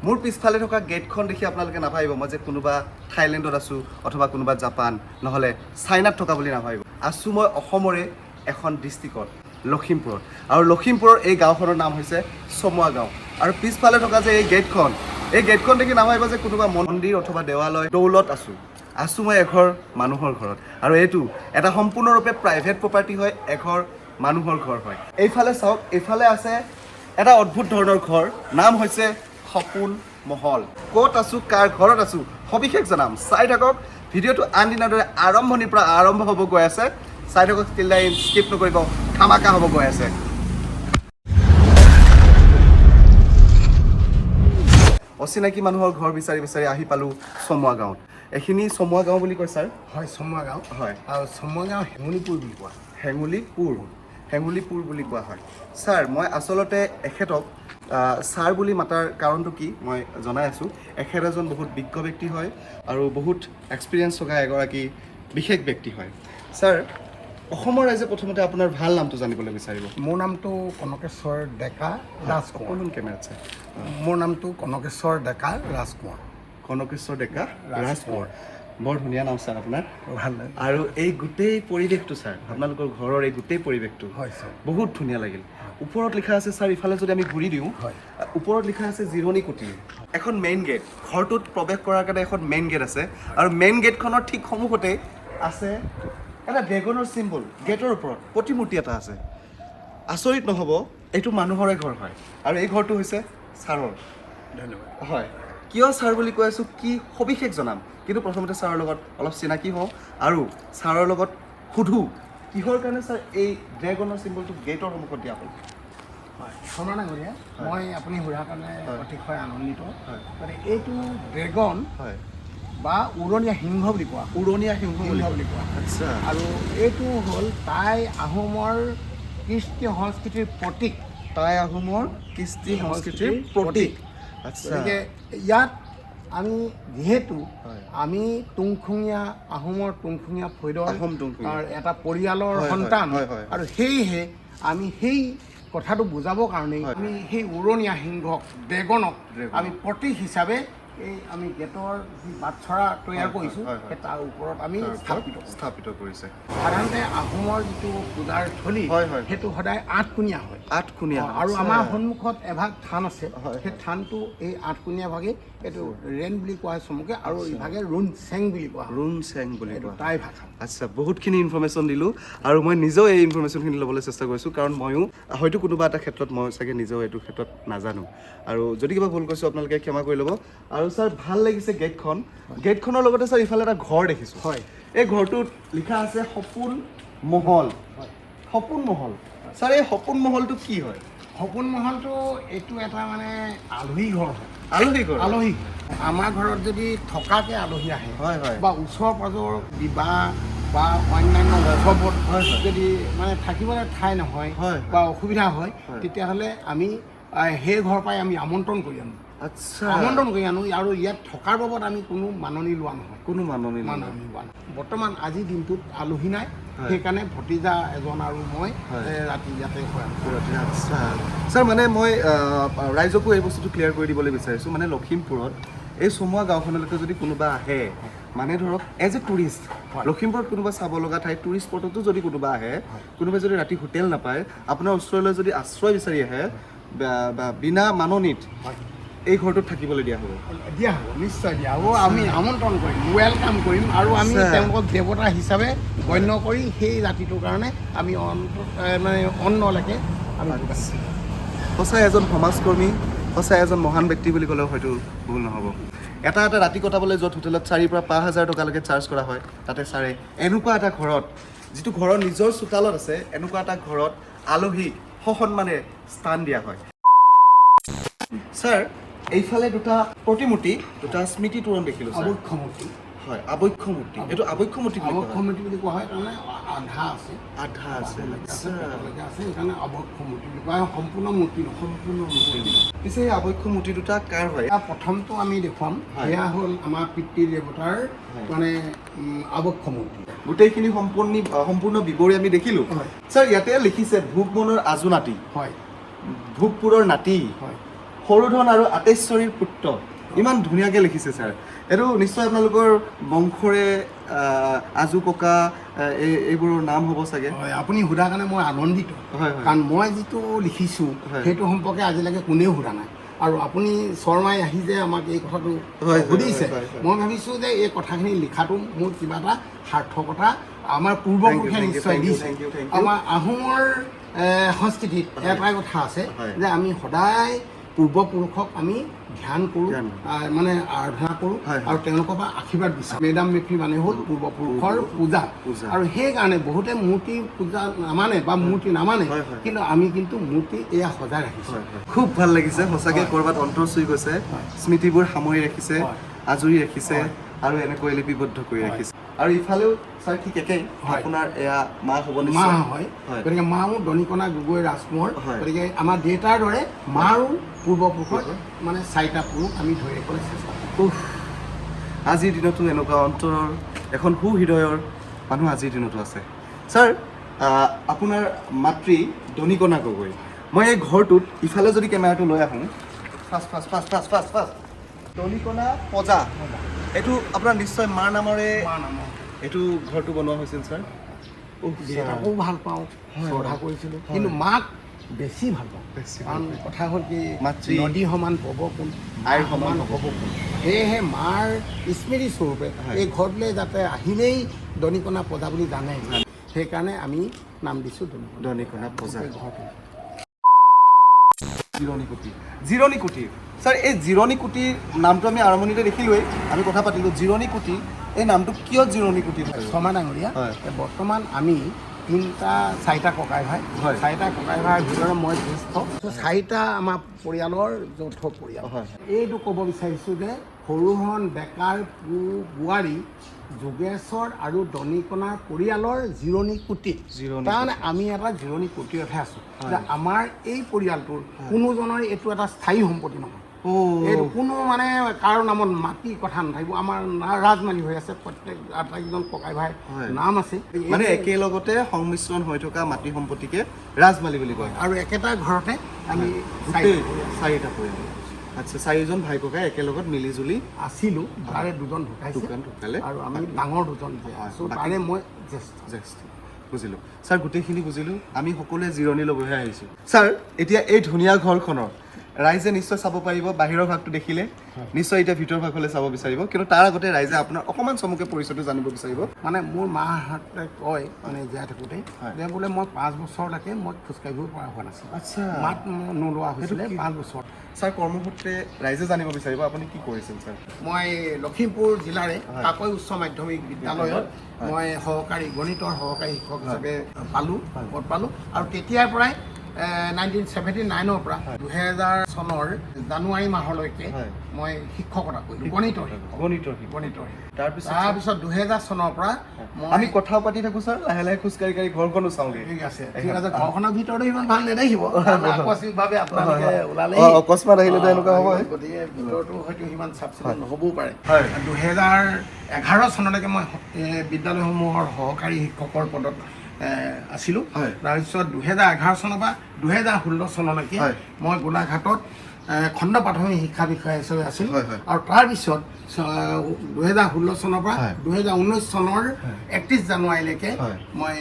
মোৰ পিছফালে থকা গেটখন দেখি আপোনালোকে নাভাবিব মই যে কোনোবা থাইলেণ্ডত আছোঁ অথবা কোনোবা জাপান নহ'লে চাইনাত থকা বুলি নাভাবিব। আছোঁ মই অসমৰে এখন ডিষ্ট্ৰিক্টত, লখিমপুৰত। আৰু লখিমপুৰৰ এই গাঁওখনৰ নাম হৈছে চমুৱা গাঁও। আৰু পিছফালে থকা যে এই গেটখন, এই গেটখন দেখি নাভাবিব যে কোনোবা মন্দিৰ অথবা দেৱালয় দৌলত আছোঁ। আছোঁ মই এঘৰ মানুহৰ ঘৰত। আৰু এইটো এটা সম্পূৰ্ণৰূপে প্ৰাইভেট প্ৰপাৰ্টি হয়, এঘৰ মানুহৰ ঘৰ হয়। এইফালে চাওক, এইফালে আছে এটা অদ্ভুত ধৰণৰ ঘৰ, নাম হৈছে সপোন মহল। ক'ত আছোঁ, কাৰ ঘৰত আছোঁ সবিশেষ জনাম, চাই থাকক ভিডিঅ'টো। আন দিনাৰ দৰে আৰম্ভণিৰ পৰা আৰম্ভ হ'ব গৈ আছে, চাই থাকক, টিল স্কিপ নকৰিব, ধামাকা হ'ব গৈ আছে। অচিনাকি মানুহৰ ঘৰ বিচাৰি বিচাৰি আহি পালোঁ চমুৱা গাঁৱত। এইখিনি চমুৱা গাঁও বুলি কয় ছাৰ? হয়, চমুৱা গাঁও। হয়। আৰু চমুৱা গাঁও হেঙুলীপুৰ বুলি কোৱা হয়। হেঙুলীপুৰ, হেঙুলীপুৰ বুলি কোৱা হয়। ছাৰ, মই আচলতে এখেতক ছাৰ বুলি মাতাৰ কাৰণটো কি মই জনাই আছোঁ। এখেত এজন বহুত বিজ্ঞ ব্যক্তি হয় আৰু বহুত এক্সপিৰিয়েঞ্চ থকা এগৰাকী বিশেষ ব্যক্তি হয়। ছাৰ, অসমৰ ৰাইজে প্ৰথমতে আপোনাৰ ভাল নামটো জানিবলৈ বিচাৰিব। মোৰ নামটো কনকেশ্বৰ ডেকা ৰাজকোঁৱৰ। অকণমান কেমেৰাত ছাৰ। মোৰ নামটো কনকেশ্বৰ ডেকা ৰাজকোঁৱৰ। কনকেশ্বৰ ডেকা ৰাজকোঁৱৰ, বৰ ধুনীয়া নাম ছাৰ আপোনাৰ। ভাল লাগে। আৰু এই গোটেই পৰিৱেশটো ছাৰ, আপোনালোকৰ ঘৰৰ এই গোটেই পৰিৱেশটো হয় ছাৰ। বহুত ধুনীয়া লাগিল। ওপৰত লিখা আছে ছাৰ, ইফালে যদি আমি ঘূৰি দিওঁ, হয়। ওপৰত লিখা আছে জিৰণি কুটিৰ। এখন মেইন গেট, ঘৰটোত প্ৰৱেশ কৰাৰ কাৰণে এখন মেইন গেট আছে আৰু মেইন গেটখনৰ ঠিক সন্মুখতে আছে এটা ড্ৰেগনৰ চিম্বল। গেটৰ ওপৰত প্ৰতিমূৰ্তি এটা আছে। আচৰিত নহ'ব, এইটো মানুহৰে ঘৰ হয় আৰু এই ঘৰটো হৈছে ছাৰৰ। ধন্যবাদ। হয়, কিয় ছাৰ বুলি কৈ আছোঁ, কি সবিশেষ জনাম, কিন্তু প্ৰথমতে ছাৰৰ লগত অলপ চিনাকি হওঁ আৰু ছাৰৰ লগত সোধোঁ কিহৰ কাৰণে ছাৰ এই ড্ৰেগনৰ চিম্বলটো গেটৰ সন্মুখত দিয়া হ'ল। হয়, শৰ্মা ডাঙৰীয়া, মই আপুনি সোধাৰ কাৰণে অতিশয় আনন্দিত। হয়। মানে এইটো ড্ৰেগন হয় বা উৰণীয়া সিংহ বুলি কোৱা হয়। উৰণীয়া সিংহ বুলি সিংহ বুলি কোৱা হয়। আচ্ছা। আৰু এইটো হ'ল টাই আহোমৰ কৃষ্টি সংস্কৃতিৰ প্ৰতীক। টাই আহোমৰ কৃষ্টি সংস্কৃতিৰ প্ৰতীক। আচ্ছা। গতিকে ইয়াত আমি যিহেতু হয়। আমি তুংখুঙীয়া আহোমৰ তুংখুঙীয়া ফৈদৰ আহোম তুংখুঙীয়া। এটা পৰিয়ালৰ হয়, হয়, সন্তান হয়, হয়। আৰু সেয়েহে আমি সেই কথাটো বুজাবৰ কাৰণে হয়। আমি সেই উৰণীয়া সিংহক, ড্ৰেগনক ড্ৰেগনক। আমি প্ৰতীক হিচাপে এই আমি গেটৰ যি বাটচৰা তৈয়াৰ হয়, কৰিছোঁ, হয়, হয়। সেই তাৰ ওপৰত আমি তাৰ ওপৰত স্থাপিত কৰিছোঁ। স্থাপিত কৰিছে। সাধাৰণতে আহোমৰ যিটো পূজাৰ থলী, হয়, হয়। সেইটো সদায় আঠকোণীয়া হয়। আঠকুণীয়া। আৰু আমাৰ সন্মুখত এভাগ থান আছে। হয়, সেই থানটো এই আঠকোণীয়া ভাগে, এইটো ৰেন বুলি কোৱা হয় চমুকে, আৰু ইভাগে ৰুণ চেং বুলি কোৱা হয়। ৰুণ চেং বুলি এইটো কোৱা হয়। টাই ভাষা। আচ্ছা, বহুতখিনি ইনফৰ্মেশ্যন দিলোঁ আৰু মই নিজেও এই ইনফৰ্মেশ্যনখিনি ল'বলৈ চেষ্টা কৰিছোঁ, কাৰণ ময়ো হয়তো কোনোবা এটা ক্ষেত্ৰত মই চাগে নিজেও এইটো ক্ষেত্ৰত নাজানো আৰু যদি কিবা ভুল কৈছোঁ আপোনালোকে ক্ষমা কৰি ল'ব। আৰু ছাৰ, ভাল লাগিছে গেটখন। গেটখনৰ লগতে ছাৰ ইফালে এটা ঘৰ দেখিছোঁ। হয়। এই ঘৰটোত লিখা আছে সপোন মহল। হয়। সপোন মহল, ছাৰ, এই সপোন মহলটো কি হয়? সপোন মহলটো এইটো এটা মানে আলহী ঘৰ হয়। আলহী ঘৰ? আলহী ঘৰ। আমাৰ ঘৰত যদি থকাকে আলহী আহে হয়, হয়। বা ওচৰ পাজৰ বিবাহ বা অন্যান্য উৎসৱত হয়, হয়। যদি মানে থাকিবলৈ ঠাই নহয় হয়, হয়। বা অসুবিধা হয়, হয়। তেতিয়াহ'লে আমি সেই ঘৰৰ পৰাই আমি আমন্ত্ৰণ কৰি আনো। আচ্ছা। আমন্ত্ৰণ কৰি আনো আৰু ইয়াত থকাৰ বাবদ আমি কোনো মাননি লোৱা নহয়। কোনো মাননি নলয়। মাননি লোৱা নহয়। বৰ্তমান আজিৰ দিনটোত আলহী নাই, হয়। সেইকাৰণে ভতিজা এজন আৰু মই হয়। ৰাতি ইয়াতে শয়ন। আচ্ছা ছাৰ, মানে মই ৰাইজকো এই বস্তুটো ক্লিয়াৰ কৰি দিবলৈ বিচাৰিছোঁ, মানে লখিমপুৰত এই চমুৱা গাঁওখনলৈকে যদি কোনোবা আহে, মানে ধৰক এজ এ টুৰিষ্ট, হয়। লখিমপুৰত কোনোবা চাব লগা ঠাই, টুৰিষ্ট স্পটতো যদি কোনোবা আহে, কোনোবাই যদি ৰাতি হোটেল নাপায়, আপোনাৰ ওচৰলৈ যদি আশ্ৰয় বিচাৰি আহে, বা বিনা মাননিত হয়। এই ঘৰটোত থাকিবলৈ দিয়া হ'ব? দিয়া হ'ব, নিশ্চয় দিয়া হ'ব। আমি আমন্ত্ৰণ কৰিম, welcome কৰিম আৰু আমি আচ্ছা। তেওঁলোকক দেৱতা হিচাপে গণ্য কৰি সেই ৰাতিটোৰ কাৰণে আমি মানে অন্নলৈকে আমি যোগান দিম। সঁচাই এজন সমাজকৰ্মী, সঁচাই এজন মহান ব্যক্তি বুলি ক'লেও হয়তো ভুল নহ'ব। এটা এটা ৰাতি কটাবলৈ য'ত হোটেলত 4ৰ পৰা 5 হাজাৰ টকালৈকে চাৰ্জ কৰা হয়, তাতে ছাৰে এনেকুৱা এটা ঘৰত, যিটো ঘৰৰ নিজৰ চোতালত আছে, এনেকুৱা এটা ঘৰত আলহীক সসন্মানে স্থান দিয়া হয়। ছাৰ, এইফালে দুটা প্ৰতিমূৰ্তি, দুটা স্মৃতি তোৰণ দেখিলোঁ ছাৰ। আৱক্ষ মূৰ্তি। হয়, আৱক্ষ মূৰ্তি। এইটো আৱক্ষ মূৰ্তি বুলি আৱক্ষ কোৱা হয়? মূৰ্তি বুলি কোৱা হয়, তাৰমানে আধা আছে। আধা আছে। আধালৈকে আছে, আচ্ছা। পেটলৈকে আছে, সেইকাৰণে আৱক্ষ মূৰ্তি বুলি কোৱা হয়। সম্পূৰ্ণ মূৰ্তি নহয়। সম্পূৰ্ণ মূৰ্তি। পিছে এই আৱক্ষ মূৰ্তি দুটা কাৰ হয়? এয়া প্ৰথমটো আমি দেখুৱাম, হয়। সেয়া হ'ল আমাৰ পিতৃ দেৱতাৰ হয়। মানে আৱক্ষ মূৰ্তি। গোটেইখিনি সম্পূৰ্ণ সম্পূৰ্ণ বিৱৰি আমি দেখিলোঁ। হয়। ছাৰ, ইয়াতে লিখিছে ভোগমনৰ আজো নাতি, হয়। ভোগপুৰৰ নাতি। হয়। সৰুধন আৰু আটেশ্বৰীৰ পুত্ৰ, ইমান ধুনীয়াকৈ লিখিছে ছাৰ। এইটো নিশ্চয় আপোনালোকৰ বংশৰে আজু ককা এইবোৰৰ নাম হ'ব চাগে। হয়, আপুনি সোধাৰ কাৰণে মই আনন্দিত। হয় হয় কাৰণ মই যিটো লিখিছোঁ সেইটো সম্পৰ্কে আজিলৈকে কোনেও সোধা নাই, আৰু আপুনি শৰ্মাই আহি যে আমাক এই কথাটো সুধিছে, হয়, হয়। মই ভাবিছোঁ যে এই কথাখিনি লিখাটো মোৰ কিবা এটা সাৰ্থকতা আমাৰ পূৰ্বপুৰুষে Thank you, নিশ্চয় thank you, দিছে। thank you, thank you. আমাৰ আহোমৰ সংস্কৃতিত এটাই কথা আছে যে আমি সদায় পূৰ্বপুৰুষক আমি ধ্যান কৰোঁ, ধ্যান। মানে আৰাধনা কৰোঁ হয়, হয়। আৰু তেওঁলোকৰ পৰা আশীৰ্বাদ বিচাৰোঁ। মেডাম মেফি মানে হ'ল পূৰ্বপুৰুষৰ পূজা, পূজা। আৰু সেইকাৰণে বহুতে মূৰ্তি পূজা নামানে বা মূৰ্তি নামানে, হয়, হয়। কিন্তু আমি কিন্তু মূৰ্তি এয়া সজাই ৰাখিছোঁ। হয়, হয়। খুব ভাল লাগিছে সঁচাকে, ক'ৰবাত অন্তৰ চুই গৈছে। স্মৃতিবোৰ সামৰি ৰাখিছে, আজুৰি ৰাখিছে আৰু এনেকৈ লিপিবদ্ধ কৰি ৰাখিছে। আৰু ইফালেও ছাৰ ঠিক একেই, আপোনাৰ এয়া মা হ'ব মা নিশ্চয়? হয়। হয়। গতিকে মাও দনিকণা গগৈ ৰাজকোঁৱৰ। গতিকে আমাৰ দেউতাৰ দৰে মাৰো পূৰ্বপুৰুষৰ মানে চাৰিটা পুৰুষ আমি ধৰি ৰাখিবলৈ চেষ্টা কৰোঁ। উফ, আজিৰ দিনতো এনেকুৱা অন্তৰৰ এখন সুহৃদয়ৰ মানুহ আজিৰ দিনতো আছে। ছাৰ, আপোনাৰ মাতৃ দনিকণা গগৈ। মই এই ঘৰটোত ইফালে যদি কেমেৰাটো লৈ আহোঁ, fast fast fast fast fast fast, Danikona Puja, এইটো আপোনাৰ নিশ্চয় মাৰ নামৰে মা নামৰ এইটো ঘৰটো বনোৱা হৈছিল ছাৰ? উফ, ছাৰ। দেউতাকো ভাল পাওঁ, শ্ৰদ্ধা কৰিছিলোঁ, কিন্তু মাক বেছি ভাল পাওঁ। বেছি ভাল। কাৰণ কথা হ'ল কি, মাতৃ নদী সমান পাব কোন, আইৰ সমান হ'ব কোন? সেয়েহে মাৰ স্মৃতি স্বৰূপে এই ঘৰটোলৈ যাতে আহিলেই দনিকণা পজা বুলি জানে, সেইকাৰণে আমি নাম দিছোঁ দনিকণা। দনিকণা পজা। এই ঘৰটো জিৰণি কুটীৰ। জিৰণি কুটীৰ ছাৰ, এই জিৰণি কুটীৰ নামটো আমি আৰম্ভণিতে দেখিলোৱেই, আমি কথা পাতিলোঁ। জিৰণি কুটীৰ এই নামটো কিয় জিৰণি কুটীৰ? শৰ্মা ডাঙৰীয়া, এই বৰ্তমান আমি তিনিটা চাৰিটা ককাই ভাই, চাৰিটা ককাই ভাইৰ ভিতৰত মই জ্যেষ্ঠ। চাৰিটা আমাৰ পৰিয়ালৰ যৌথ পৰিয়াল। এইটো ক'ব বিচাৰিছোঁ যে সৰুহন ডেকাৰ পু বোৱাৰী যোগেশ্বৰ আৰু দনিকণাৰ পৰিয়ালৰ জিৰণি কুটীৰ। জিৰণি। তাৰমানে আমি এটা জিৰণি কুটীৰতহে আছোঁ, যে আমাৰ এই পৰিয়ালটোৰ কোনোজনৰ এইটো এটা স্থায়ী সম্পত্তি নহয়। এইটো কোনো মানে কাৰো নামত মাটি কথা নাথাকিব। আমাৰ ৰাজমালী হৈ আছে, প্ৰত্যেক আটাইকেইজন ককাই ভাই নাম আছে। মানে একেলগতে সংমিশ্ৰণ হৈ থকা মাটি সম্পত্তিকে ৰাজমালী বুলি কয়। আৰু একেটা ঘৰতে আমি গোটেই চাৰিটা পৰিয়াল। আচ্ছা, চাৰিজন ভাই ককাই একেলগত মিলি জুলি আছিলোঁ। তাৰে দুজন ঢুকাইছে। দুজন ঢুকালে। আৰু আমি ডাঙৰ দুজন যে আছোঁ, তাৰে মই জ্যেষ্ঠ। জ্যেষ্ঠ, বুজিলোঁ ছাৰ, গোটেইখিনি বুজিলোঁ। আমি সকলোৱে জিৰণি ল'বহে আহিছোঁ ছাৰ। এতিয়া এই ধুনীয়া ঘৰখনৰ ৰাইজে নিশ্চয় চাব পাৰিব, বাহিৰৰ ভাগটো দেখিলে নিশ্চয় এতিয়া ভিতৰৰ ভাগলৈ চাব বিচাৰিব, কিন্তু তাৰ আগতে ৰাইজে আপোনাৰ অকণমান চমুকে পৰিচয়টো জানিব বিচাৰিব। মানে মোৰ মাহঁতে কয়, মানে জীয়াই থাকোঁতে যে বোলে মই 5 বছৰলৈকে মই খোজকাঢ়িব পৰা হোৱা নাছিলোঁ। মাত নোলোৱা হৈছিলে 5 বছৰ। ছাৰ, কৰ্মসূত্ৰে ৰাইজে জানিব বিচাৰিব আপুনি কি কৰিছিল ছাৰ? মই লখিমপুৰ জিলাৰে কাকৈ উচ্চ মাধ্যমিক বিদ্যালয়ত মই সহকাৰী গণিতৰ সহকাৰী শিক্ষক হিচাপে পালোঁ, পদ পালোঁ। আৰু তেতিয়াৰ পৰাই 1979ৰ পৰা 2000 চনৰ জানুৱাৰী মাহলৈকে মই শিক্ষকতা কৰিলোঁ, গণিতৰ শিক্ষক। গণিতৰ শিক্ষক। গণিতৰ শিক্ষক। তাৰপিছত? তাৰপিছত 2000 চনৰ পৰা মই আমি কথা পাতি থাকোঁ ছাৰ, লাহে লাহে খোজকাঢ়ি কাঢ়ি ঘৰখনো চাওঁগৈ। ঠিক আছে, ঠিক আছে। ঘৰখনৰ ভিতৰতো ইমান ভাল নেদেখিব, কাৰণ আকস্মিকভাৱে আপোনালোকে ওলালেই। অকস্মাত আহিলেতো এনেকুৱা হ'বই। গতিকে ভিতৰতো হয়তো সিমান চাফ চিকুণ নহ'বও পাৰে। 2011 চনলৈকে মই বিদ্যালয়সমূহৰ সহকাৰী শিক্ষকৰ পদত আছিলোঁ। তাৰপিছত 2011 চনৰ পৰা 2016 চনলৈকে মই গোলাঘাটত খণ্ড প্ৰাথমিক শিক্ষা বিষয়া হিচাপে আছিলোঁ। হয়, হয়। আৰু তাৰপিছত 2016 চনৰ পৰা 2019 চনৰ 31 জানুৱাৰীলৈকে মই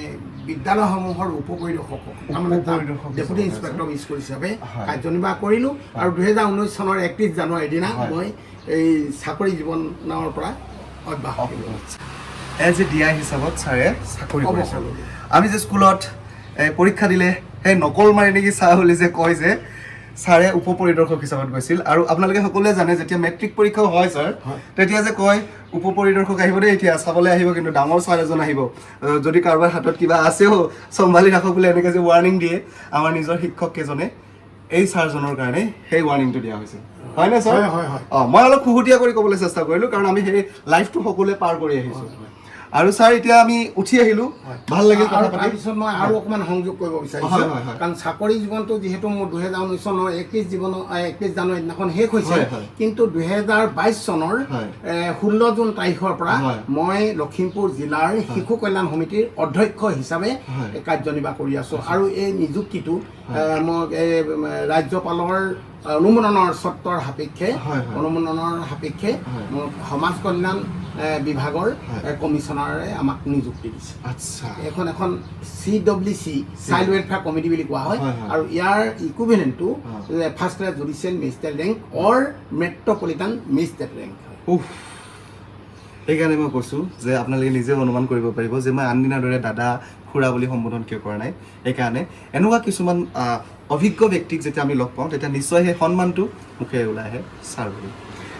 বিদ্যালয়সমূহৰ উপপৰিদৰ্শক, তাৰমানে উপপৰিদৰ্শক ডেপুটি হিচাপে ইন্সপেক্টৰ অফ স্কুল হিচাপে হয়। কাৰ্যনিৰ্বাহ কৰিলোঁ। আৰু 2019 চনৰ 31 জানুৱাৰীৰ দিনা মই এই চাকৰি জীৱনৰ পৰা অব্যাহতি ল'লোঁ। এজ এ ডি আই হিচাপত ছাৰে চাকৰি অৱসৰ কৰিছে। ল'লোঁ। আমি যে স্কুলত পৰীক্ষা দিলে সেই নকল মাৰি নেকি ছাৰ বুলি যে কয়, যে ছাৰে উপ পৰিদৰ্শক হিচাপত গৈছিল। আৰু আপোনালোকে সকলোৱে জানে, যেতিয়া মেট্ৰিক পৰীক্ষাও হয় ছাৰ, তেতিয়া যে কয় উপ পৰিদৰ্শক আহিব দেই, এতিয়া চাবলৈ আহিব, কিন্তু ডাঙৰ ছাৰ এজন আহিব, যদি কাৰোবাৰ হাতত কিবা আছেও চম্ভালি ৰাখক বুলি এনেকৈ যে ৱাৰ্ণিং দিয়ে আমাৰ নিজৰ শিক্ষক কেইজনে, এই ছাৰজনৰ কাৰণে সেই ৱাৰ্ণিংটো দিয়া হৈছিল, হয়নে ছাৰ? হয়, হয়, হয়। মই অলপ খুহুতীয়া কৰি ক'বলৈ চেষ্টা কৰিলোঁ, কাৰণ আমি সেই লাইফটো সকলোৱে পাৰ কৰি আহিছোঁ। আৰু ছাৰ, এতিয়া আমি উঠি আহিলোঁ, ভাল লাগিল আৰু কথা পাতি। তাৰপিছত মই আৰু অকণমান সংযোগ কৰিব বিচাৰিছোঁ, হয়, হয়, হয়। কাৰণ চাকৰি জীৱনটো যিহেতু মোৰ 2019 চনৰ 31 জানুৱাৰী দিনাখন শেষ হৈছে, হয়, হয়। কিন্তু 2022 চনৰ 16 জুন তাৰিখৰ পৰা মই লখিমপুৰ জিলাৰ শিশু কল্যাণ সমিতিৰ অধ্যক্ষ হিচাপে কাৰ্যনিৰ্বাহ কৰি আছোঁ। আৰু এই নিযুক্তিটো মোক এই ৰাজ্যপালৰ অনুমোদনৰ চৰ্তৰ সাপেক্ষে, হয়, হয়। অনুমোদনৰ সাপেক্ষে মোক সমাজ কল্যাণ বিভাগৰ কমিছনাৰে আমাক নিযুক্তি দিছে। এখন এখন CWC, child welfare committee বুলি কোৱা হয়। হয়, হয়। আৰু ইয়াৰ ইকুইভেলেণ্টটো first class judicial magistrate rank or metropolitan magistrate rank হয়। উফ, সেইকাৰণে মই কৈছোঁ যে আপোনালোকে নিজেও অনুমান কৰিব পাৰিব যে মই আনদিনাৰ দৰে দাদা, খুৰা বুলি সম্বোধন কিয় কৰা নাই। সেইকাৰণে এনেকুৱা কিছুমান অভিজ্ঞ ব্যক্তিক যেতিয়া আমি লগ পাওঁ, তেতিয়া নিশ্চয় সেই সন্মানটো মুখেৰে ওলাই আহে ছাৰ বুলি।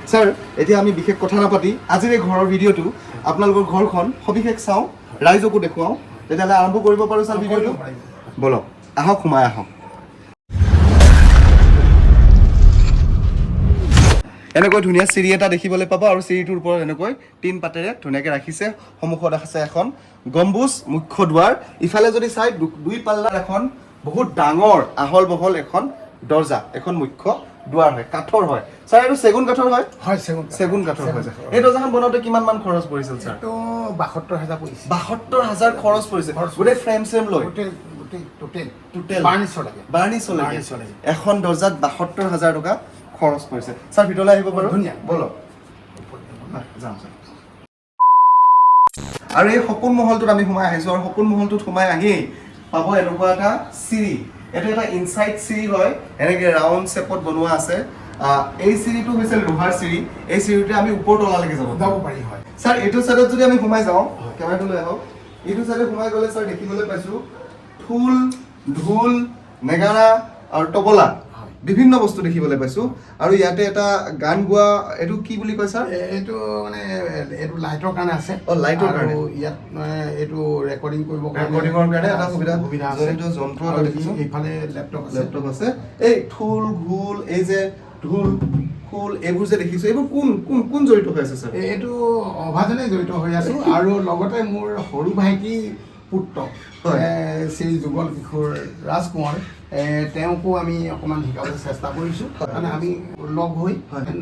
ছাৰ, এতিয়া আমি বিশেষ কথা নাপাতি আজিৰ এই ঘৰৰ ভিডিঅ'টো, আপোনালোকৰ ঘৰখন সবিশেষ চাওঁ, ৰাইজকো দেখুৱাওঁ। তেতিয়াহ'লে আৰম্ভ কৰিব পাৰোঁ ছাৰ ভিডিঅ'টো? ব'লক, আহক, সোমাই আহক। এনেকৈ ধুনীয়া চিৰি এটা দেখিবলৈ পাব আৰু চিৰিটোৰ ওপৰত এনেকৈ তিন পাতেৰে ধুনীয়াকৈ ৰাখিছে। সন্মুখত আছে এখন গম্বুজ, মুখ্য দুৱাৰ। ইফালে যদি চাই দুই পাল্লাৰ এখন বহুত ডাঙৰ আহল বহল এখন দৰ্জা, এখন মুখ্য দুৱাৰ হয়, কাঠৰ হয়। ছাৰ, এইটো চেগুন কাঠৰ হয়? হয়, চেগুন কাঠ। চেগুন কাঠৰ হয় ছাৰ। এই দৰ্জাখন বনাওঁতে কিমান মান খৰচ পৰিছিল ছাৰ? এইটো 72,000 পৰিছে। 72,000 খৰচ পৰিছে? খৰচ। গোটেই ফ্ৰেম চেম লৈ? গোটেই টোটেল। টোটেল। বাৰ্নিছলৈকে। বাৰ্নিছলৈকে। বাৰ্নিছলৈকে। এখন দৰ্জাত 72,000 টকা খৰচ পৰিছে। ছাৰ, ভিতৰলৈ আহিব পাৰোঁ? ধুনীয়া। ব'লক। হয়, যাওঁ ছাৰ। আৰু এই সপোন মহলটোত আমি সোমাই আহিছোঁ আৰু সপোন মহলটোত সোমাই আহিয়েই পাব এনেকুৱা এটা চিৰি। এইটো এটা ইনচাইড চিৰি হয়, এনেকৈ ৰাউণ্ড শ্বেপত বনোৱা আছে। এই চিৰিটো হৈছে লোহাৰ চিৰি। এই চিৰিটোৱে আমি ওপৰ তলালৈকে যাব যাব পাৰি, হয়। ছাৰ, এইটো চাইডত যদি আমি সোমাই যাওঁ, কেমেৰাটো লৈ আহক। এইটো চাইডে সোমাই গ'লে ছাৰ দেখিবলৈ পাইছোঁ ঢোল, ঢোল, নেগাৰা আৰু তবলা, বিভিন্ন বস্তু দেখিবলৈ পাইছোঁ। আৰু ইয়াতে এটা গান গোৱা, এইটো কি বুলি কয় ছাৰ? এইটো মানে এইটো লাইটৰ কাৰণে আছে। অ, লাইটৰ আৰু কাৰণে। ইয়াত মানে এইটো ৰেকৰ্ডিং কৰিবৰ কাৰণে। ৰেকৰ্ডিঙৰ কাৰণে এটা সুবিধা, সুবিধা আছে। জড়িত যন্ত্ৰ এটা আৰু দেখিছোঁ। এইফালে লেপটপ আছে। লেপটপ আছে। এই ঢোল, ঘোল, এই যে ঢোল, খোল, এইবোৰ যে দেখিছোঁ, এইবোৰ কোন কোন কোন জড়িত হৈ আছে ছাৰ? এইটো অভাজনে জড়িত হৈ আছোঁ আৰু লগতে মোৰ সৰু ভাইটি পুত্ৰ শ্ৰী যুগল কিশোৰ ৰাজকুমাৰ, তেওঁকো আমি অকণমান শিকাবলৈ চেষ্টা কৰিছোঁ। মানে আমি লগ হৈ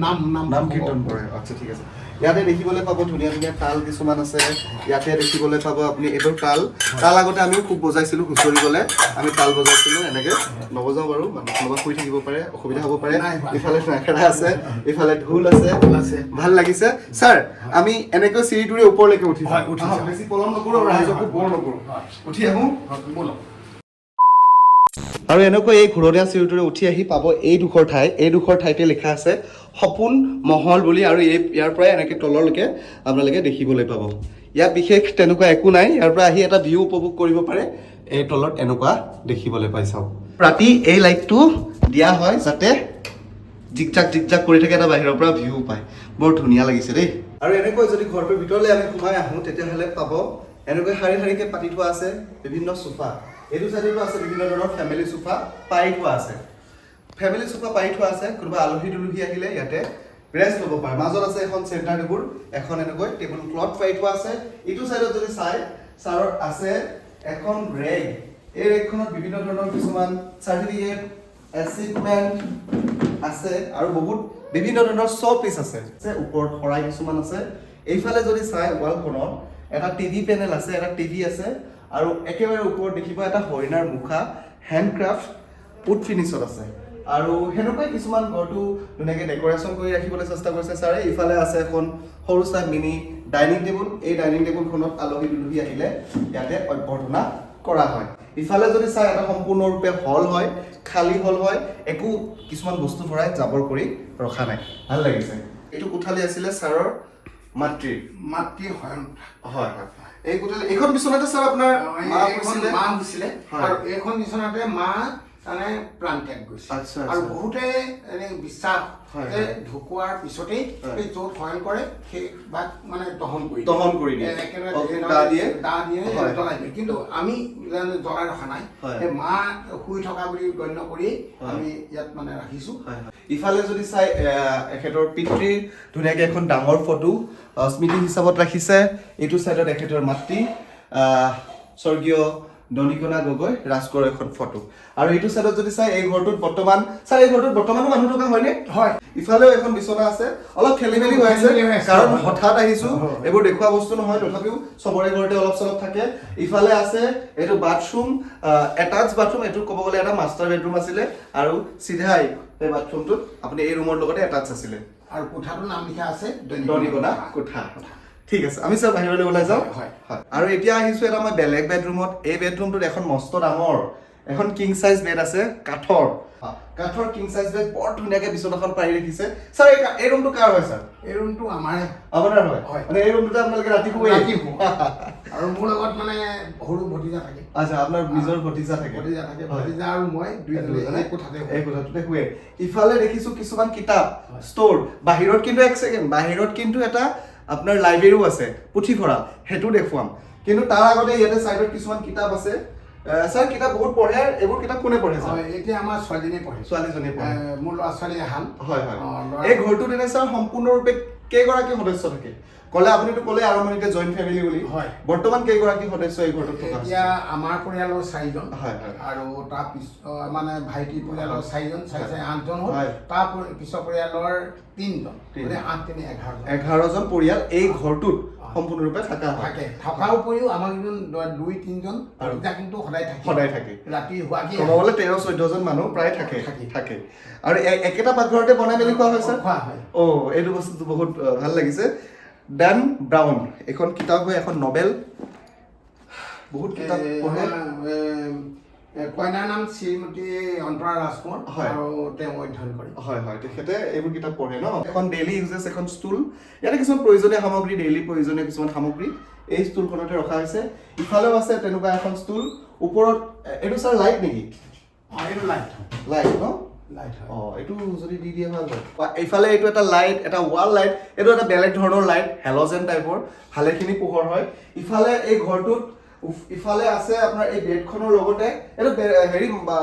নাম নাম নাম কীৰ্তন কৰে। আচ্ছা, ঠিক আছে। ইয়াতে দেখিবলৈ পাব ধুনীয়া ধুনীয়া তাল কিছুমান আছে। ইয়াতে দেখিবলৈ পাব আপুনি এইবোৰ তাল। তাল আগতে আমিও খুব বজাইছিলোঁ, হুঁচৰি গ'লে আমি তাল বজাইছিলোঁ। এনেকে নবজাওঁ বাৰু, মানুহ কোনোবা শুই থাকিব পাৰে, অসুবিধা হ'ব পাৰে। নাই হোৱা। ইফালে নাখেৰা আছে, ইফালে ঢোল আছে। আছে। ভাল লাগিছে ছাৰ। আমি এনেকৈ চিৰিটোৰে ওপৰলৈকে উঠি হয়, উঠি আহক, যাওঁ। বেছি পলম নকৰোঁ আৰু ৰাইজকো বৰ নকৰোঁ। উঠি আহোঁ। ব'লক। আৰু এনেকৈ এই ঘূৰণীয়া চিৰিটোৰে উঠি আহি পাব এইডোখৰ ঠাই। এইডোখৰ ঠাইতে লিখা আছে সপোন মহল বুলি আৰু এই ইয়াৰ পৰাই এনেকৈ তললৈকে আপোনালোকে দেখিবলৈ পাব। ইয়াত বিশেষ তেনেকুৱা একো নাই। ইয়াৰ পৰা আহি এটা ভিউ উপভোগ কৰিব পাৰে। এই তলত এনেকুৱা দেখিবলৈ পাই চাওক। ৰাতি এই লাইটটো দিয়া হয় যাতে জিকজাক জিকজাক কৰি থাকে, এটা বাহিৰৰ পৰা ভিউ পায়। বৰ ধুনীয়া লাগিছে দেই। আৰু এনেকৈ যদি ঘৰটোৰ ভিতৰলৈ আমি সোমাই আহোঁ, তেতিয়াহ'লে পাব এনেকৈ শাৰী শাৰীকৈ পাতি থোৱা আছে বিভিন্ন চোফা। এইটো চাইডতো আছে বিভিন্ন ধৰণৰ ফেমিলি চোফা পাৰি থোৱা আছে। ফেমিলি চোফা পাৰি থোৱা আছে। কোনোবা আলহী দুলহী আহিলে ইয়াতে ৰেষ্ট ল'ব পাৰে। মাজত আছে এখন চেণ্টাৰ টেবুল, এখন এনেকৈ টেবুল ক্লথ পাৰি থোৱা আছে। ইটো চাইডত যদি চাই, ছাৰৰ আছে এখন ৰেগ। এই ৰেগখনত বিভিন্ন ধৰণৰ কিছুমান চাৰ্টিফিকেট, এচিভমেণ্ট আছে আৰু বহুত বিভিন্ন ধৰণৰ শ্ব' পিচ আছে। ওপৰত শৰাই কিছুমান আছে। এইফালে যদি চাই, ৱালখনত এটা টিভি পেনেল আছে, এটা টিভি আছে আৰু একেবাৰে ওপৰত দেখিব এটা হৰিণাৰ মুখা হেণ্ডক্ৰাফ্ট উড ফিনিছত আছে। আৰু সেনেকুৱাই কিছুমান ঘৰটো ধুনীয়াকৈ ডেক'ৰেশ্যন কৰি ৰাখিবলৈ চেষ্টা কৰিছে ছাৰে। ইফালে আছে এখন সৰু চাই মিনি ডাইনিং টেবুল। এই ডাইনিং টেবুলখনত আলহী দুলহী আহিলে ইয়াতে অভ্যৰ্থনা কৰা হয়। ইফালে যদি চাই, এটা সম্পূৰ্ণৰূপে হল হয়, খালী হল হয়। একো কিছুমান বস্তু ভৰাই জাবৰ কৰি ৰখা নাই। ভাল লাগিছে। এইটো কোঠালি আছিলে ছাৰৰ মাতৃৰ। মাতৃ শয়ন। হয় হয় এই কোঠালি, এইখন বিচনাতে ছাৰ আপোনাৰ মা এইখন শুইছিলে? মা হৈছিলে। আৰু এইখন বিচনাতে মা মানে প্ৰাণ ত্যাগ কৰিছে। আচ্ছা, আৰু আচ্ছা। বহুতে এনে বিশ্বাস যে ঢুকোৱাৰ পিছতেই সেই য'ত শয়ন কৰে সেই বাক মানে দহন কৰি দিয়ে। দহন কৰি দিয়ে। একেবাৰে দা দিয়ে? দা দিয়ে, হয়। জ্বলাই দিয়ে। কিন্তু আমি জ্বলাই ৰখা নাই, হয়। সেই মা শুই থকা বুলি গণ্য কৰি হয়। আমি ইয়াত মানে ৰাখিছো। হয়, হয়। ইফালে যদি চাই এখেতৰ পিতৃৰ ধুনীয়াকৈ এখন ডাঙৰ ফটো স্মৃতি হিচাপত ৰাখিছে। এইটো চাইডত এখেতৰ মাতৃ স্বৰ্গীয় দনিকণা গগৈ ৰাজকোঁৱৰৰ এখন ফটো। আৰু এইটো চাইডত যদি চাই এই ঘৰটোত বৰ্তমান, ছাৰ এই ঘৰটোত বৰ্তমানো মানুহ থকা হয়নে? হয়। ইফালেও এখন বিচনা আছে, অলপ খেলি মেলি হৈ আছে খেলি মেলি হৈ আছে। কাৰণ হঠাৎ আহিছো, হয়। এইবোৰ দেখুওৱা বস্তু নহয়, তথাপিও চবৰে ঘৰতে অলপ চলপ থাকে। ইফালে আছে এইটো বাথৰুম, এটাচ বাথৰুম, এইটো ক'ব গ'লে এটা মাষ্টাৰ বেডৰুম আছিলে আৰু চিধাই এই বাথৰুমটোত আপুনি এই ৰুমৰ লগতে এটাচ আছিলে। আৰু কোঠাটোৰ নাম লিখা আছে দনিকণা কোঠা। ঠিক আছে, আমি চব বাহিৰলৈ ওলাই যাওঁ। হয়। হয়। আৰু এতিয়া আহিছো এটা মই বেলেগ বেডৰুমত। এই বেডৰুমটোত এখন মস্ত ডাঙৰ এখন কিং চাইজ বেড আছে, কাঠৰ কিং চাইজ বেড, বৰ ধুনীয়াকে বিচনাখন পাৰি ৰাখিছে। ছাৰ এই ৰুমটো কাৰ হয় ছাৰ? এই ৰুমটো আমাৰে। আপোনাৰ হয়? হয়। মানে এই ৰুমটোতে আপোনালোকে ৰাতি শুৱে? ৰাতি শুওঁ। আৰু মোৰ লগত মানে সৰু ভতিজা থাকে। আচ্ছা, আপোনাৰ নিজৰ ভতিজা থাকে? ভতিজা থাকে, হয়। ভতিজা আৰু মই দুইজনে দুজনে এই কোঠাতে শুওঁ। এই কোঠাটোতে শুৱে। ইফালে দেখিছো কিছুমান কিতাপ ষ্ট'ৰ, বাহিৰত কিন্তু এক ছেকেণ্ড, বাহিৰত কিন্তু এটা আপোনাৰ লাইব্ৰেৰীও আছে, পুথিভঁৰাল, সেইটো দেখুৱাম। কিন্তু তাৰ আগতে ইয়াতে চাইডত কিছুমান কিতাপ আছে। ছাৰ কিতাপ বহুত পঢ়ে, এইবোৰ কিতাপ কোনে পঢ়ে ছাৰ? হয়, এতিয়া আমাৰ ছোৱালীজনীয়ে পঢ়ে। ছোৱালীজনীয়ে পঢ়ে। মোৰ ল'ৰা ছোৱালী এহাল। হয়, হয়। অ, ল'ৰা- এই ঘৰটোত এনে ছাৰ সম্পূৰ্ণৰূপে কেইগৰাকী সদস্য থাকে? ক'লে আপুনিতো ক'লে আৰম্ভণিতে জইণ্ট ফেমিলি বুলি। হয়। বৰ্তমান কেইগৰাকী সদস্য এই ঘৰটোত থকা হৈছে? এতিয়া আমাৰ পৰিয়ালৰ চাৰিজন। হয়, হয়। আৰু তাৰ পিছ মানে ভাইটিৰ পৰিয়ালৰ চাৰিজন, চাৰি চাৰি আঠজন হ'ল। হয়। তাৰ পিছৰ পৰিয়ালৰ তিনিজন, তিনিজন। গতিকে 8 3 11জন। 11জন পৰিয়াল এই ঘৰটোত সম্পূৰ্ণৰূপে থকা হয়। থাকে। থকাৰ উপৰিও আমাৰ কিন্তু 2 3জন আৰু ভতিজা কিন্তু সদায় থাকে। সদায় থাকে। ৰাতি হোৱাকে ক'ব গ'লে 13-14জন মানুহ প্ৰায় থাকে। থাকে। থাকে। আৰু একেটা পাকঘৰতে বনাই মেলি খোৱা হয় ছাৰ? খোৱা হয়। অ', এইটো বস্তুটো বহুত ভাল লাগিছে। ডেন ব্ৰাউন এখন কিতাপ হয়, এখন নবেল, বহুত কিতাপ পঢ়ে। কইনাৰ নাম শ্ৰীমতী অন্তৰা ৰাজকোঁৱৰ। হয়। আৰু তেওঁ অধ্যয়ন কৰে। হয়, হয়, তেখেতে এইবোৰ কিতাপ পঢ়ে ন। এখন ডেইলি ইউজেছ এখন ষ্টুল, ইয়াতে কিছুমান প্ৰয়োজনীয় সামগ্ৰী, ডেইলি প্ৰয়োজনীয় কিছুমান সামগ্ৰী এই ষ্টুলখনতে ৰখা হৈছে। ইফালেও আছে তেনেকুৱা এখন ষ্টুল। ওপৰত এইটো ছাৰ লাইট নেকি? অ, এইটো লাইট হয়। লাইট ন? লাইট হয়। অ, এইটো যদি দি দিয়ে ভাল হয়। বা এইফালে এইটো এটা লাইট, এটা ৱাল লাইট, এইটো এটা বেলেগ ধৰণৰ লাইট, হেল'জেন টাইপৰ, ভালেখিনি পোহৰ হয়। ইফালে এই ঘৰটোত ইফালে আছে আপোনাৰ এই বেডখনৰ লগতে এইটো হেৰি,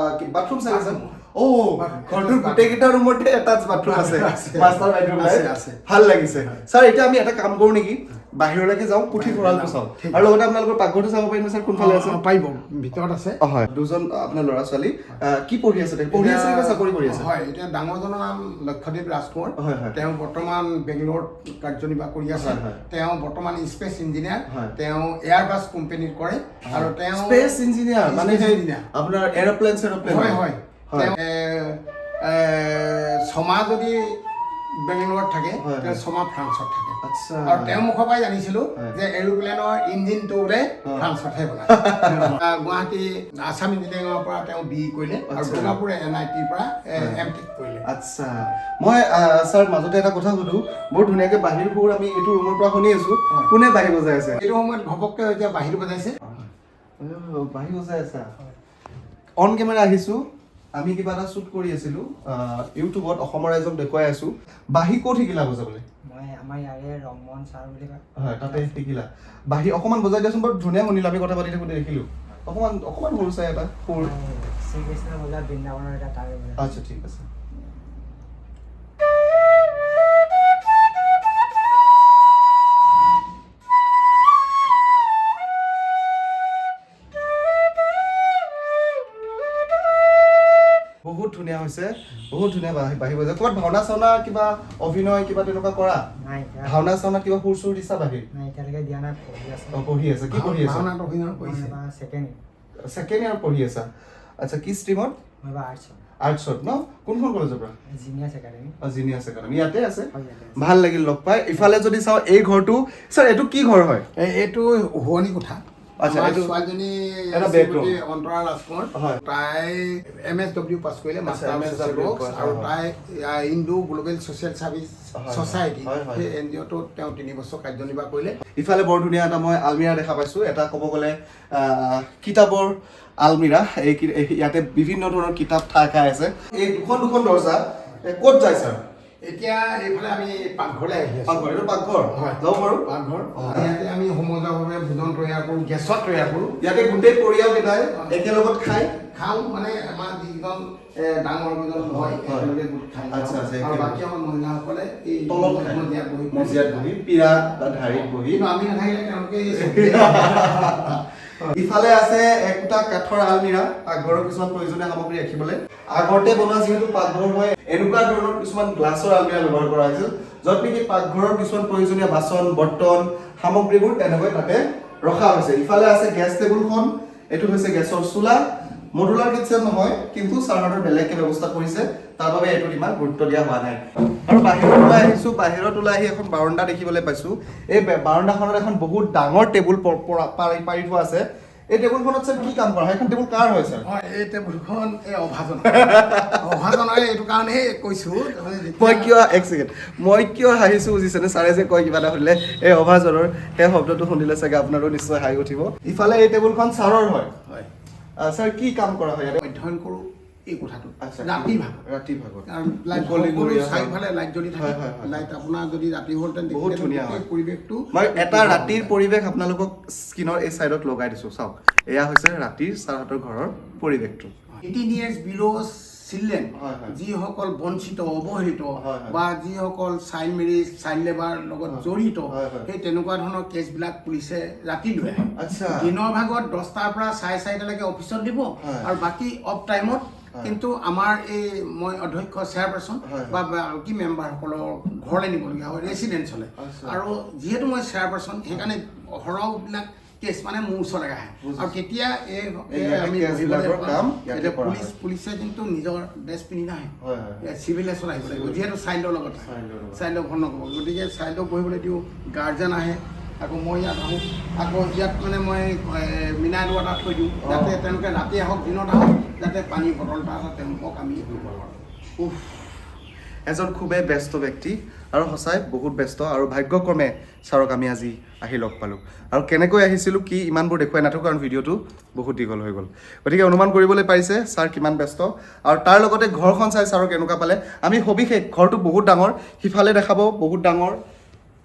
বাথৰুম চাগে আছে। বাথৰুম। অ, বাথৰুম। ঘৰটোৰ গোটেইকেইটা ৰুমতে এটাচ বাথৰুম আছে, আছে। মাষ্টাৰ বেডৰুম আছে, আছে। আছে। ভাল লাগিছে। ছাৰ এতিয়া আমি এটা কাম কৰোঁ নেকি, বাহিৰলৈকে যাওঁ, পুথিভঁৰালটো চাওঁ। ঠিক আৰু লগতে আপোনালোকৰ পাকঘৰটো চাব পাৰিম ছাৰ, কোনফালে আছে? অ, পাৰিব, ভিতৰত আছে। অ, হয়। দুজন আপোনাৰ ল'ৰা ছোৱালী, কি পঢ়ি আছে? পঢ়ি আছে নে চাকৰি কৰি আছে? হয়, এতিয়া ডাঙৰজনৰ নাম লক্ষ্যদ্বীপ ৰাজকোঁৱৰ। হয়, হয়। তেওঁ বৰ্তমান বেংগলোৰত কাৰ্যনিৰ্বাহ কৰি আছে। হয়, হয়। তেওঁ বৰ্তমান স্পেচ ইঞ্জিনিয়াৰ। হয়। তেওঁ এয়াৰবাছ কোম্পানীত কৰে। আৰু তেওঁ স্পেচ ইঞ্জিনিয়াৰ মানে স্পেচ সেই ইঞ্জিনিয়াৰ। আপোনাৰ এৰ'প্লেন চেৰ'প্লেন? হয়, হয়। হয়। তেওঁ, ছমাহ যদি বেংগলোৰত থাকে, হয়, তেওঁ হয়। ছমাহ ফ্ৰান্সত থাকে। আচ্ছা। আৰু তেওঁৰ মুখৰ পৰাই জানিছিলো হয়। যে এৰোপ্লেনৰ ইঞ্জিনটো বোলে অ। ফ্ৰান্সতহে বনায়। গুৱাহাটী আছাম ইঞ্জিনিয়াৰিঙৰ পৰা তেওঁ বি ই কৰিলে আৰু আচ্ছা। দুৰ্গাপুৰ এন আই টিৰ পৰা এম টেক কৰিলে। আচ্ছা, মই ছাৰ মাজতে এটা কথা সুধো, বৰ ধুনীয়াকে বাহিৰ সুৰ আমি এইটো ৰুমৰ পৰা শুনি আছো, হয়। কোনে বাঢ়ি বজাই আছে? এইটো সময়ত ঘপককৈ এতিয়া বাহিৰ বজাইছে। অ, বাঢ়ি বজাই আছা। অন কেমেৰা আহিছো, আমি কিবা এটা শ্বুট কৰি আছিলো, ইউটিউবত অসমৰ ৰাইজক দেখুৱাই আছো। বাঁহী ক'ত শিকিলা বজাবলৈ? মই আমাৰ ইয়াৰে ৰংমন ছাৰ বুলি কয়। হয়, তাতে শিকিলা। বাঁহী অকণমান বজাই দিয়াচোন, বৰ ধুনীয়া শুনিলো, আমি কথা পাতি থাকোঁতে দেখিলো। অকণমান সুৰ চাই এটা সুৰ। শ্ৰীকৃষ্ণ বজা বৃন্দাবনৰ এটা তাৰে বজা। আচ্ছা, ঠিক আছে। বহুত ধুনীয়া হৈছে, বহুত ধুনীয়া বাঁহী বজাই। ক'ৰবাত ভাওনা চাওনা কিবা অভিনয় কিবা তেনেকুৱা কৰা? নাই, এতিয়া ভাওনা চাওনা কিবা সুৰ চুৰ দিছা বাঁহীৰ? নাই, এতিয়ালৈকে দিয়া নাই, পঢ়ি আছো। অ, পঢ়ি আছা। কি পঢ়ি আছা? ভাওনাত অভিনয় মই কৰিছে। এবাৰ ছেকেণ্ড ইয়েৰ। ছেকেণ্ড ইয়াৰ পঢ়ি আছা। আচ্ছা, কি ষ্ট্ৰীমত? মই এবাৰ আৰ্টছত। আৰ্টছত ন? কোনখন কলেজৰ পৰা? Genius academy. অ, জিনিয়াছ একাডেমি ইয়াতে আছে। হয়, ইয়াতে আছে। ভাল লাগিল লগ পাই। ইফালে যদি চাওঁ এই ঘৰটো, ছাৰ এইটো কি ঘৰ হয়? এইটো শুৱনি কোঠা। আচ্ছা, আমাৰ এইটো ছোৱালীজনী এটা bedroom। শ্ৰীমতী অন্তৰা ৰাজকোঁৱৰ। হয়। তাই এম এছ ডব্লিউ পাছ কৰিলে, আচ্ছা, master M of S social W works, পাছ, আৰু হয়। তাই ইণ্ডো গ্ল'বেল ছ'চিয়েল ছাৰ্ভিচ হয়, হয়। ছ'চাইটি, হয়, হয়। সেই এন জি অ'টোত তেওঁ 3 বছৰ কাৰ্যনিৰ্বাহ কৰিলে। ইফালে বৰ ধুনীয়া এটা মই আলমিৰা দেখা পাইছো, এটা ক'ব গ'লে কিতাপৰ আলমিৰা। এই ইয়াতে বিভিন্ন ধৰণৰ কিতাপ ঠাই খাই আছে। এই দুখন দুখন দৰ্জা, ক'ত যায় ছাৰ? এতিয়া এইফালে আমি পাকঘৰলৈ আহি আছোঁ। পাকঘৰ, এইটো পাকঘৰ? হয়। যাব পাৰোঁ? পাকঘৰ। ইয়াতে আমি সমজুৱাভাৱে ভোজন তৈয়াৰ কৰোঁ, গেছত তৈয়াৰ কৰোঁ। ইয়াতে গোটেই পৰিয়ালকেইটাই একেলগত খায়? খাওঁ, মানে আমাৰ যিকেইজন ডাঙৰ কেইজন হয়, একেলগে গোট খাই খাওঁ। আচ্ছা, আৰু একেলগে। বাকী আমাৰ মহিলাসকলে এই তলত খায়। মজিয়াত বহি। মজিয়াত বহি, পীৰা বা ঢাৰিত বহি। কিন্তু আমি নাথাকিলে তেওঁলোকে এই চকীতে। ইফালে আছে একোটা কাঠৰ আলমিৰা, পাকঘৰৰ কিছুমান প্ৰয়োজনীয় সামগ্ৰী ৰাখিবলৈ। আগতে বনোৱা যিহেতু পাকঘৰ হয়, এনেকুৱা ধৰণৰ কিছুমান গ্লাছৰ আলমিৰা ব্যৱহাৰ কৰা হৈছিল, য'ত নেকি পাকঘৰৰ কিছুমান প্ৰয়োজনীয় বাচন বৰ্তন সামগ্ৰীবোৰ তেনেকৈ তাতে ৰখা হৈছে। ইফালে আছে গেছ টেবুলখন, এইটো হৈছে গেছৰ চোলা। মডুলাৰ কিটচেন নহয়, কিন্তু ছাৰহঁতৰ বেলেগকে ব্যৱস্থা কৰিছে, তাৰ বাবে এইটোত ইমান গুৰুত্ব দিয়া হোৱা নাই। আৰু বাহিৰত ওলাই আহিছোঁ, বাহিৰত ওলাই আহি এখন বাৰাণ্ডা দেখিবলৈ পাইছোঁ। এই বাৰাণ্ডাখনত এখন বহুত ডাঙৰ টেবুল পাৰি থোৱা আছে। এই টেবুলখনত ছাৰ কি কাম কৰা হয়? এখন টেবুল কাৰ হয় ছাৰ? হয়, এই টেবুলখন এই অভাজন, অভাজনৰে। এইটো কাৰণেই কৈছোঁ, তাৰমানে যেতিয়া মই কিয়, এক ছেকেণ্ড, মই কিয় হাঁহিছোঁ বুজিছেনে? ছাৰে যে কয় কিবা এটা সুধিলে এই অভাজনৰ, সেই শব্দটো শুনিলে চাগে আপোনাৰো নিশ্চয় হাঁহি উঠিব। ইফালে এই টেবুলখন ছাৰৰ হয়? হয়। ছাৰ, কি কাম কৰা হয় ইয়াতে? অধ্যয়ন কৰোঁ এই কোঠাটোত আচ্ছা। ৰাতি ভাগত। ৰাতি ভাগত। কাৰণ লাইট মুকলিমূৰীয়া সকলো হয়। চাৰিওফালে লাইট জ্বলি থাকে। হয়, হয়, হয়। লাইট আপোনাৰ যদি ৰাতি হ'লহেঁতেন বহুত দেখিলেহেঁতেন ধুনীয়া গোটেই হয়। পৰিৱেশটো। মই এটা ৰাতিৰ পৰিৱেশ আপোনালোকক স্ক্ৰীনৰ এই চাইডত লগাই দিছোঁ, চাওক। এয়া হৈছে ৰাতিৰ ছাৰহঁতৰ ঘৰৰ পৰিৱেশটো। 18 ইয়াৰ্ছ বিল' চিলড্ৰেন, হয়, হয়। যিসকল বঞ্চিত, অৱহেলিত হয়, হয়। বা যিসকল চাইল্ড মেৰিজ, চাইল্ড লেবাৰ লগত জড়িত, হয়, হয়। সেই তেনেকুৱা ধৰণৰ কেছবিলাক পুলিচে ৰাতি লৈ আহে। দিনৰ ভাগত 10টাৰ পৰা 4:30টালৈকে অফিচত দিব আৰু বাকী অফ টাইমত কিন্তু আমাৰ এই মই অধ্যক্ষ, চেয়াৰপাৰ্চন বা বাকী মেম্বাৰসকলৰ ঘৰলৈ নিবলগীয়া হয়, ৰেচিডেঞ্চলৈ। আৰু যিহেতু মই চেয়াৰপাৰ্চন, সেইকাৰণে সৰহবিলাক কেছ মানে মোৰ ওচৰলৈ আহে আৰু তেতিয়া এই এই ইয়াতে আমি কেছবিলাকৰ বহিবলৈ কাম ইয়াতে এতিয়া কৰা পুলিচ হয়। পুলিচে কিন্তু নিজৰ ড্ৰেছ পিন্ধি নাহে। হয়, হয়। চিভিল ড্ৰেছত আহিব লাগিব, যিহেতু চাইল্ডৰ লগত আহে। চাইল্ডৰ লগত। চাইল্ডক ঘৰ নক'ব, গতিকে চাইল্ডক বহিবলৈ দিওঁ, গাৰ্জেন আহে, আকৌ মই ইয়াত আহোঁ। আকৌ ইয়াত মানে মই মিনাৰেল ৱাটাৰ থৈ দিওঁ, যাতে তেওঁলোকে ৰাতি আহক, দিনত আহক, যাতে পানী বটল এটা তেওঁলোকক আমি দিব পাৰোঁ। উফ, এজন খুবেই ব্যস্ত ব্যক্তি আৰু সঁচাই বহুত ব্যস্ত। আৰু ভাগ্যক্ৰমে ছাৰক আমি আজি আহি লগ পালোঁ। আৰু কেনেকৈ আহিছিলোঁ কি ইমানবোৰ দেখুৱাই নাথাকোঁ, কাৰণ ভিডিঅ'টো বহুত দীঘল হৈ গ'ল। গতিকে অনুমান কৰিবলৈ পাৰিছে ছাৰ কিমান ব্যস্ত। আৰু তাৰ লগতে ঘৰখন চাই ছাৰক কেনেকুৱা পালে? আমি সবিশেষ, ঘৰটো বহুত ডাঙৰ, সিফালে দেখাব বহুত ডাঙৰ,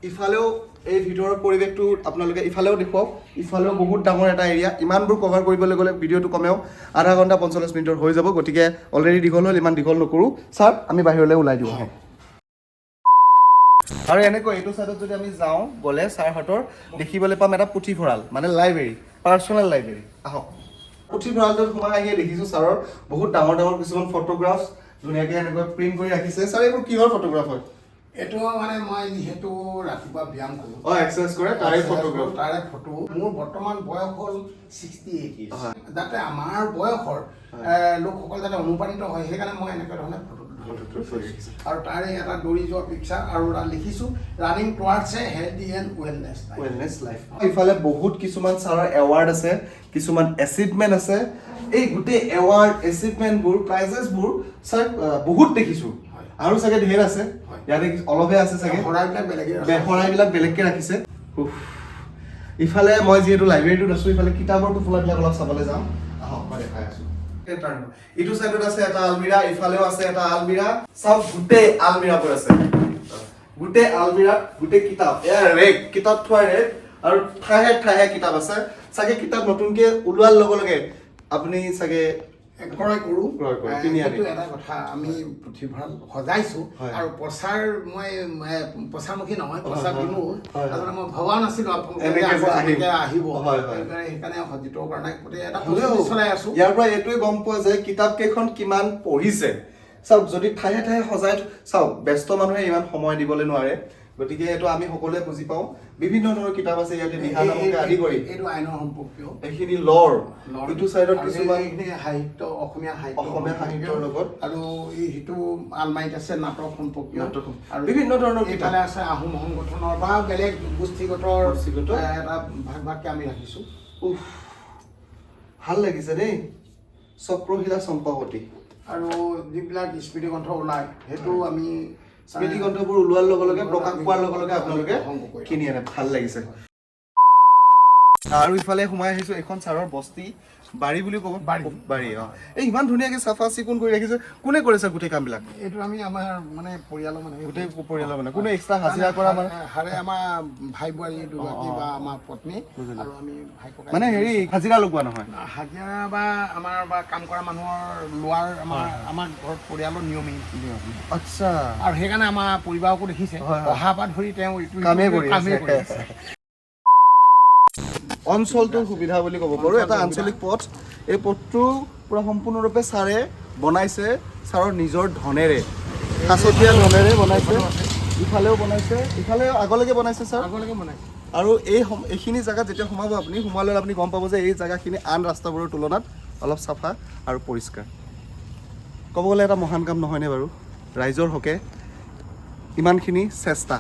ইফালেও এই ভিতৰৰ পৰিৱেশটো আপোনালোকে ইফালেও দেখুৱাওক, ইফালেও বহুত ডাঙৰ এটা এৰিয়া। ইমানবোৰ কভাৰ কৰিবলৈ গ'লে ভিডিঅ'টো কমেও আধা ঘণ্টা 45 মিনিটৰ হৈ যাব, গতিকে অলৰেডি দীঘল হ'ল, ইমান দীঘল নকৰোঁ। ছাৰ, আমি বাহিৰলৈ ওলাই দিওঁ আহক। আৰু এনেকৈ এইটো চাইডত যদি আমি যাওঁ, গ'লে ছাৰহঁতৰ দেখিবলৈ পাম এটা পুথিভঁৰাল, মানে লাইব্ৰেৰী, পাৰ্চনেল লাইব্ৰেৰী। আহক। পুথিভঁৰালটোত সোমাই আহিয়ে দেখিছোঁ ছাৰৰ বহুত ডাঙৰ ডাঙৰ কিছুমান ফটোগ্ৰাফছ ধুনীয়াকৈ এনেকৈ প্ৰিণ্ট কৰি ৰাখিছে। ছাৰ, এইবোৰ কিহৰ ফটোগ্ৰাফ হয়? এইটো মানে মই যিহেতু ৰাতিপুৱা ব্যায়াম কৰোঁ, অঁ, এক্সাৰচাইজ কৰে, তাৰে ফটোগ্ৰাফ। তাৰে ফটো। মোৰ বৰ্তমান বয়স হ'ল 68 ইয়েৰ্ছ। যাতে আমাৰ বয়সৰ লোকসকল যাতে অনুপ্ৰাণিত হয়, সেইকাৰণে মই এনেকুৱা ধৰণে ফটোটো ধৰিছোঁ। আৰু তাৰে এটা দৌৰি যোৱা পিকচাৰ আৰু তাত লিখিছোঁ, "Running towards a healthy and wellness." Wellness life. ইফালে বহুত কিছুমান ছাৰৰ এৱাৰ্ড আছে, কিছুমান এচিভমেণ্ট আছে। এই গোটেই এৱাৰ্ড, এচিভমেণ্টবোৰ, প্ৰাইজেছবোৰ ছাৰ বহুত দেখিছোঁ। আৰু চাগে ধেৰ আছে। ইয়াতে অলপহে আছে চাগে। শৰাইবিলাক বেলেগে। শৰাইবিলাক বেলেগকে ৰাখিছে। উফ। ইফালে মই যিহেতু লাইব্ৰেৰীটোত আছোঁ, ইফালে কিতাপৰ টোপোলাবিলাক অলপ চাবলৈ যাম। আহক, মই দেখাই আছোঁ। ইটো চাইডত আছে এটা আলমিৰা, ইফালেও আছে এটা আলমিৰা। চাওক, গোটেই আলমিৰাবোৰ আছে। গোটেই আলমিৰাত গোটেই কিতাপ, এয়া ৰেক, কিতাপ থোৱা ৰেক, আৰু ঠায়ে ঠায়ে কিতাপ আছে। চাগে কিতাপ নতুনকে ওলোৱাৰ লগে লগে আপুনি চাগে ক্ৰয় কৰোঁ। ক্ৰয় কৰে, কিনি আনে। কিন্তু এটা কথা, আমি পুথিভঁৰাল সজাইছোঁ আৰু প্ৰচাৰ, মই প্ৰচাৰমুখী নহয়, প্ৰচাৰ বিমুখ। হয়, হয়। আচলতে মই ভবা নাছিলোঁ আপোনালোকে এনেকে যে আহিব। এনেকে আহিব। হয়, হয়। সেইকাৰণে সজ্জিত কৰা নাই, গতিকে এটা হ'লেও প্ৰস্তুতি চলাই আছোঁ। ইয়াৰ পৰা এইটোৱে গম পোৱা যায় কিতাপ কেইখন কিমান পঢ়িছে। চাওক, যদি ঠায়ে ঠায়ে সজাই চাওক, ব্যস্ত মানুহে ইমান সময় দিবলৈ নোৱাৰে, গতিকে এইটো আমি সকলোৱে বুজি পাওঁ। বিভিন্ন ধৰণৰ কিতাপ আছে ইয়াতে, দিহানামকে আদি কৰি। এইটো আইনৰ সম্পৰ্কীয়। এইখিনি লৰ, ইটো চাইডত আৰু কিছুমান এইখিনি সাহিত্য, অসমীয়া সাহিত্য। অসমীয়া সাহিত্যৰ লগত। আৰু এই সিটো আলমাৰিত আছে নাটক সম্পৰ্কীয়। নাটক আৰু বিভিন্ন ধৰণৰ কিতাপ। এইফালে আছে আহোম সংগঠনৰ বা বেলেগ গোষ্ঠীগতৰ গোষ্ঠীগত। এটা ভাগ ভাগকে আমি ৰাখিছোঁ। উফ, ভাল লাগিছে দেই। চক্ৰশিলা চম্পাৱতী। আৰু যিবিলাক স্মৃতিগ্ৰন্থ ওলায়, সেইটো আমি স্মৃতিগ্ৰন্থবোৰ ওলোৱাৰ লগে লগে, প্ৰকাশ পোৱাৰ লগে লগে আপোনালোকে সংগ্ৰহ কৰি কিনি আনে। ভাল লাগিছে। আৰু ইফালে সোমাই আহিছো, এইখন ছাৰৰ বস্তি। বাৰী বুলি ক'ব। বাৰী। বাৰী, অঁ। এই ইমান ধুনীয়াকৈ চাফা চিকুণ কৰি ৰাখিছে, কোনে কৰিছে গোটেই কামবিলাক? এইটো আমি আমাৰ মানে পৰিয়ালৰ মানুহে। গোটেই পৰিয়ালৰ মানে, কোনো এক্সট্ৰা হাজিৰা কৰা মানে? হাৰে আমাৰ ভাই বোৱাৰী দুগৰাকী বা আমাৰ পত্নী আৰু আমি ভাই ককাই। মানে হেৰি, হাজিৰা লগোৱা নহয়? হাজিৰা বা আমাৰ বা কাম কৰা মানুহৰ লোৱাৰ আমাৰ ঘৰত পৰিয়ালৰ নিয়মেই নাই। আৰু সেইকাৰণে আমাৰ পৰিবাৰকো দেখিছে, হয়, হয়। অহাৰ পৰা ধৰি তেওঁ ইটো সিটো কামেই কৰি কামেই আছে। কৰি আছে। অঞ্চলটোৰ সুবিধা বুলি ক'ব পাৰোঁ, এটা আঞ্চলিক পথ। এই পথটো পূৰা সম্পূৰ্ণৰূপে ছাৰে বনাইছে, ছাৰৰ নিজৰ ধনেৰে, সাঁচতীয়া ধনেৰে বনাইছে। ইফালেও বনাইছে, ইফালে আগলৈকে বনাইছে ছাৰ? আগলৈকে বনাইছে। আৰু এইখিনি জেগাত যেতিয়া সোমাব আপুনি, সোমালে আপুনি গম পাব যে এই জেগাখিনি আন ৰাস্তাবোৰৰ তুলনাত অলপ চাফা আৰু পৰিষ্কাৰ। ক'ব গ'লে এটা মহান কাম নহয়নে বাৰু? ৰাইজৰ হকে ইমানখিনি চেষ্টা।